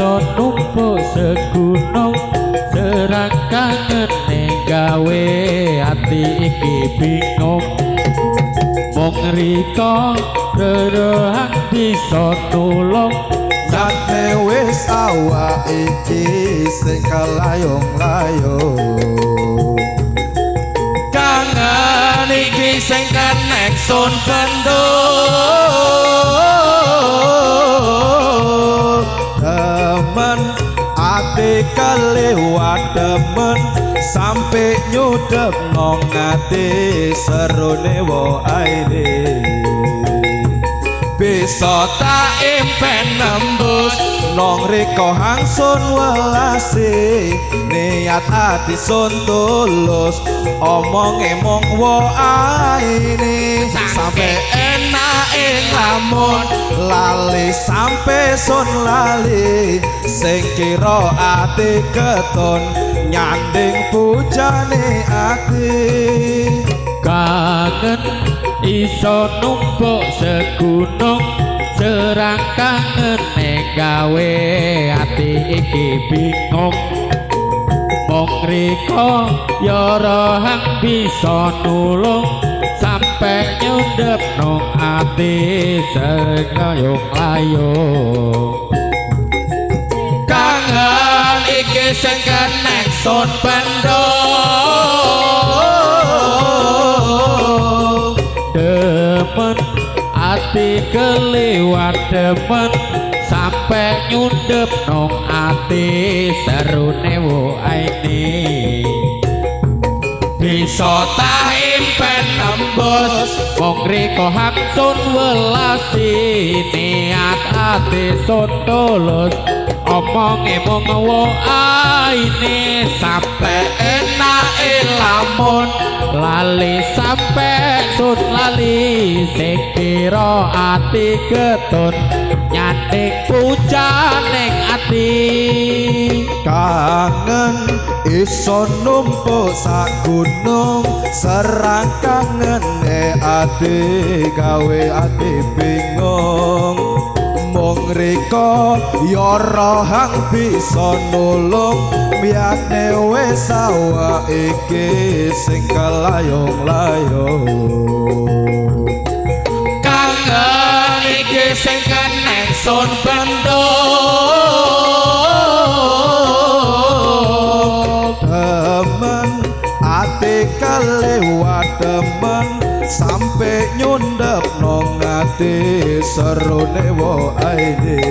iso numpuk segunung, serang kangene gawe ati iki bingung. Mung rika rerohang bisa nulung. Nyatne wis awak iki sing kelayung-layung. Kangen iki sing kenek sun kendul. Temen ati kelewat demen sampe nyudep nong ati serune wo aine. Bisa tak impen nembus nong riko hangsun welase, niat ati sun tulus omonge mung wo aine. Sampe enake nglamun lali sampe sun lali, sing kira ati keton nyanding pujane ati. Kangen iso numpuk segunung, serang kangene gawe ati iki bingung. Mung rika ya rohang bisa nulung, sampe nyundep nang ati sing layung-layung. Kangen iki sing kenek sun bendung. Demen ati keliwat demen sampe nyundep nang ati serune wo aine. Bisa tak impen nembus mung rika hangsun welasi, niat ati sun tulus omonge mung wo aine. Sampe enake lamun lali sampe sun lali, sing kira ati ketun nyanding pujaning ati. Kangen iso numpuk sak gunung, serang kangene ati gawe ati bingung. Mung rika ya rohang bisa nulung, miyakne wis awak iki sing kelayung-layung. Kangen iki sing kenek sun bendung. Temen ati kelewat demen sampe nyundep nong ati serune wo aine.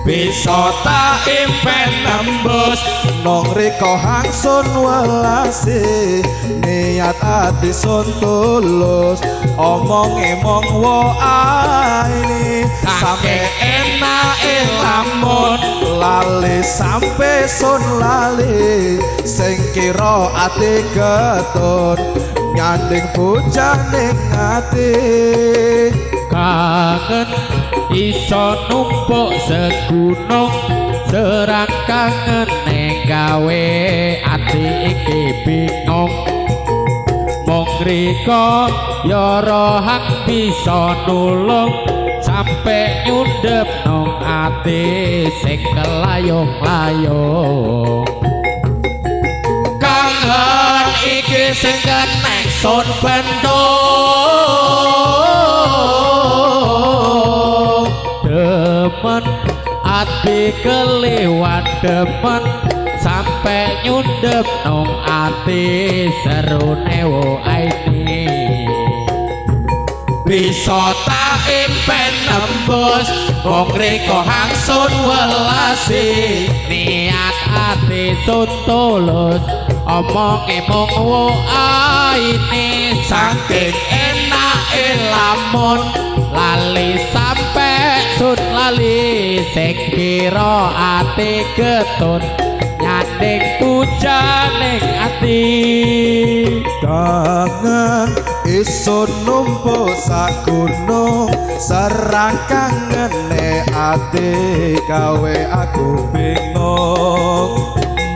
Bisa tak impen nembus nong rika hangsun welase, niat ati sun tulus omonge mung wo aine. Sampe enake lamun lali sampe sun lali, sing kira ati ketun nyanding pujaning ati. Kangen iso numpuk segunung, serang kangene gawe ati iki bingung. Mung rika ya rohang bisa nulung, sampe nyundep nang ati sing kelayung-layung. Kangen iki sing kenek sun bendung. Demen ati kelewat demen sampe nyundep nang ati serune wo aine. Bisa tak impen nembus mung rika hangsun welasi, niat ati sun tulus omonge mung wo aine. Saking enake lamun lali sampe sun lali, sing kira ati ketun nyanding pujaning ati. Kangen iso numpuk sak gunung, serang kangene ati gawe aku bingung.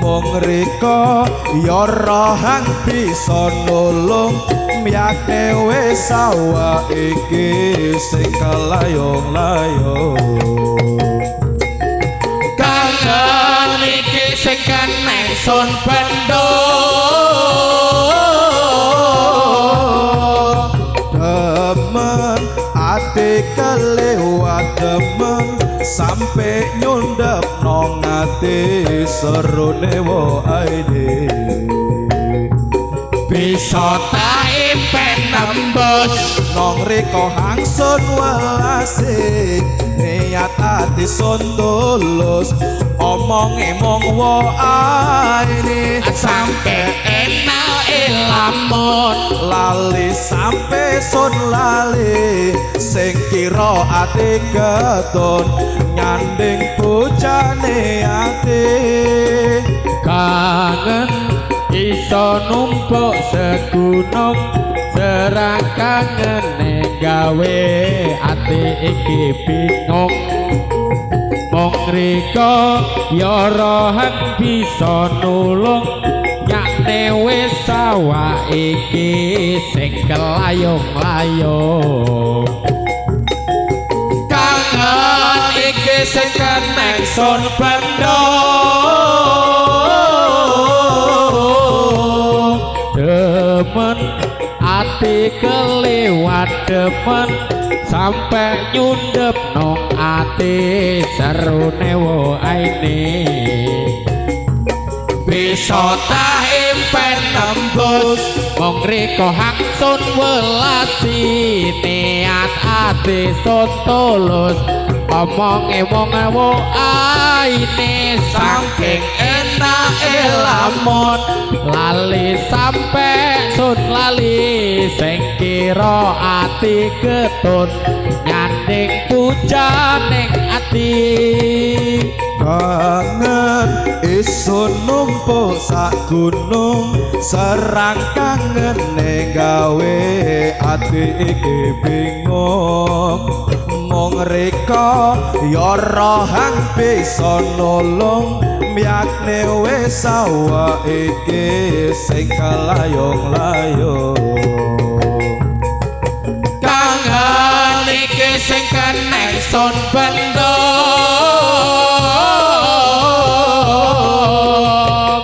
Mung rika ya rohang bisa nulung, miyakne wis awak iki sing kelayung-layung. Kangen iki sing keneng sun bendo. Demen ati kelewat demen sampe nyundep nong ati serune wo aine. Bisa ta impen nembus nong riko hangsun welase niat ati sun tulus omonge mong wo aine sampe enake lamun. Lali sampe sun lali sing kira ati ketun nyanding bojane ati. Kangen iso numpuk segunung serang kangene gawe ati iki bingung. Mung rika ya rohan bisa nulung nyakne wis awak iki sing kelayung-layung. Kangen iki sing keneng sun bendo. Demen ati kelewat demen sampe nyundep nong ati serune wo aine. Bisa ta impen tembus mong rika hangsun welasi niat ati sun tulus omonge wong wo aine saking enake lamun. Lali sampe sun lali sing kira ati ketun nyanding pujaning ati. Kangen isun numpuk sak gunung serang kangene gawe ati iki bingung. Mung rika ya rohang bisa nulung miyakne wis awak iki sing kelayung-layung. Kangen iki sing keneng sun bendo.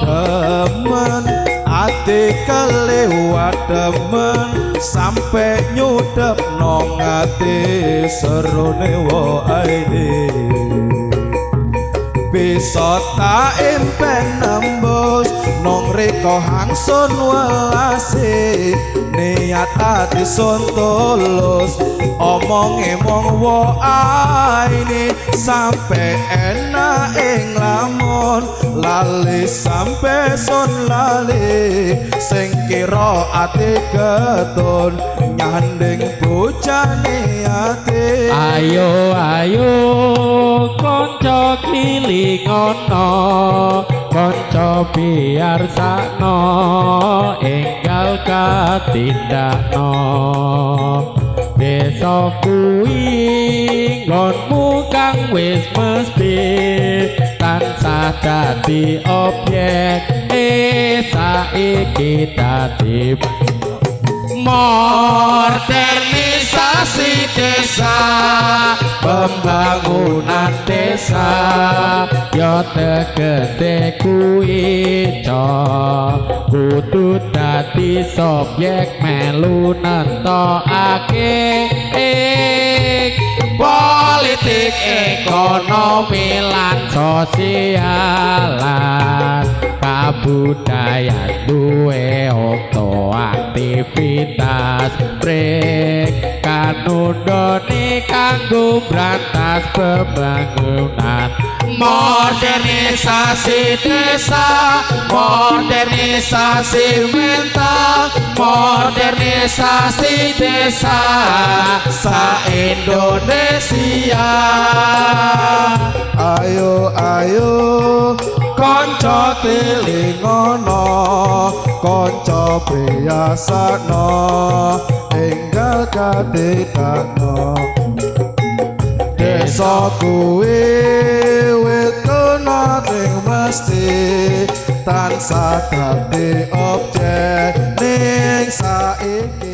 Demen ati kelewat demen sampe nyudep nong ati serune wo aine. Bisa ta impen nembus nong rika hangsun welase niat ati sun tulus omonge mong wo aine sampe enake nglamun. Lali sampe sun lali sing kira ati ketun nyanding bojane ati. Ayo ayo kanca kilingono kanca biar sakno enggal katindakno. Desa kuwi nggonmu kang wis mesti tansah dadi objek saiki dadi modernisasi desa, pembangunan desa ya tegese kuwi kudu dadi subjek melu nentokake politik ekonomi lan sosial lan kabudayan duwe okto aktivitas pring kanundone kanggo brantas pembangunan. Modernisasi desa, modernisasi mental, modernisasi desa sa Indonesia. Ayo ayo kanca tilingono kanca priyasana enggal katidakno. Desa kuwi wit kuna sing mesti tansah dadi objek ning saiki.